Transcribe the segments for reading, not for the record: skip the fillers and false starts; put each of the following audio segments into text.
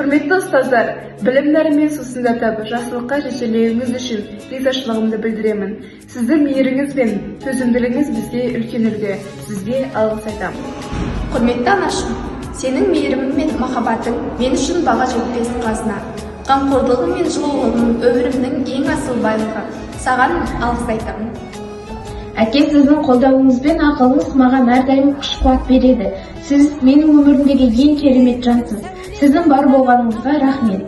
Құрметті ұстаздар, білім нәрімен сусындатып, жақсылыққа жетелеуіңіз үшін ризашылығымды білдіремін. Сіздің мейіріңіз бен төзімділігіңіз бізге үлкен үлгі. Сізге алғыс айтамын. Құрметті анашым, сенің мейірімің мен махаббатың мен үшін баға жетпес қазына. Қамқорлығың мен жылулығың өмірімнің ең асыл байлығы. Саған алғыс айтамын. Әке, сіздің қолдауыңыз бен ақылыңыз маған әрдайым күш қуат береді. Сіз менің өмірімдегі ең керемет жансыз. Сіздің бар болғаныңызға рахмет.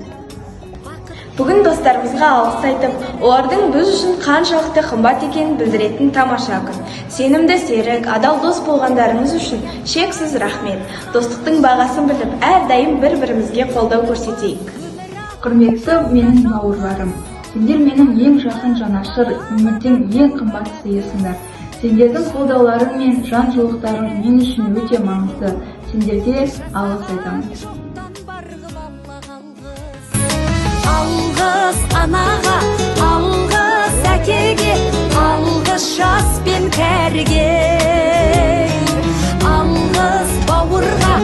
Бүгін достарымызға алғыс айтып, олардың біз үшін қаншалықты қымбат екенін білдіретін тамаша күн. Сенімді серік, адал дос болғандарыңыз үшін шексіз рахмет. Достықтың бағасын біліп, әрдайым бір-бірімізге қолдау көрсетейік. Құрметті менің бауырларым, сендер менің ең жақын жанашыр, өмірден ең қымбат сыйысыңдар. Сендердің қолдауларың мен жан жылылықтарың мен үшін өте маңызды. Сендерге алғыс айтамын. Алғыс анаға, алғыс әкеге, алғыс жас пен кәріге, алғыс бауырға,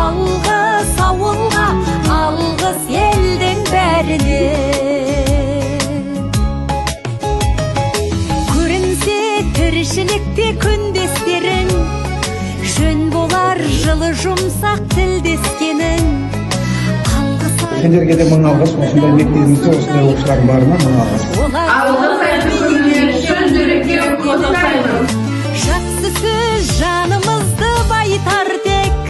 алғыс ауылға, алғыс елдің бәріне. Көрінсе тіршілікте күндестерің, жөн болар жылы жұмсақ тілдескенің. Алғыс Сендерге де мың алғыс. Осындай мектебімізде осындай оқушылардың барына мың алғыс. Олар Алғыс.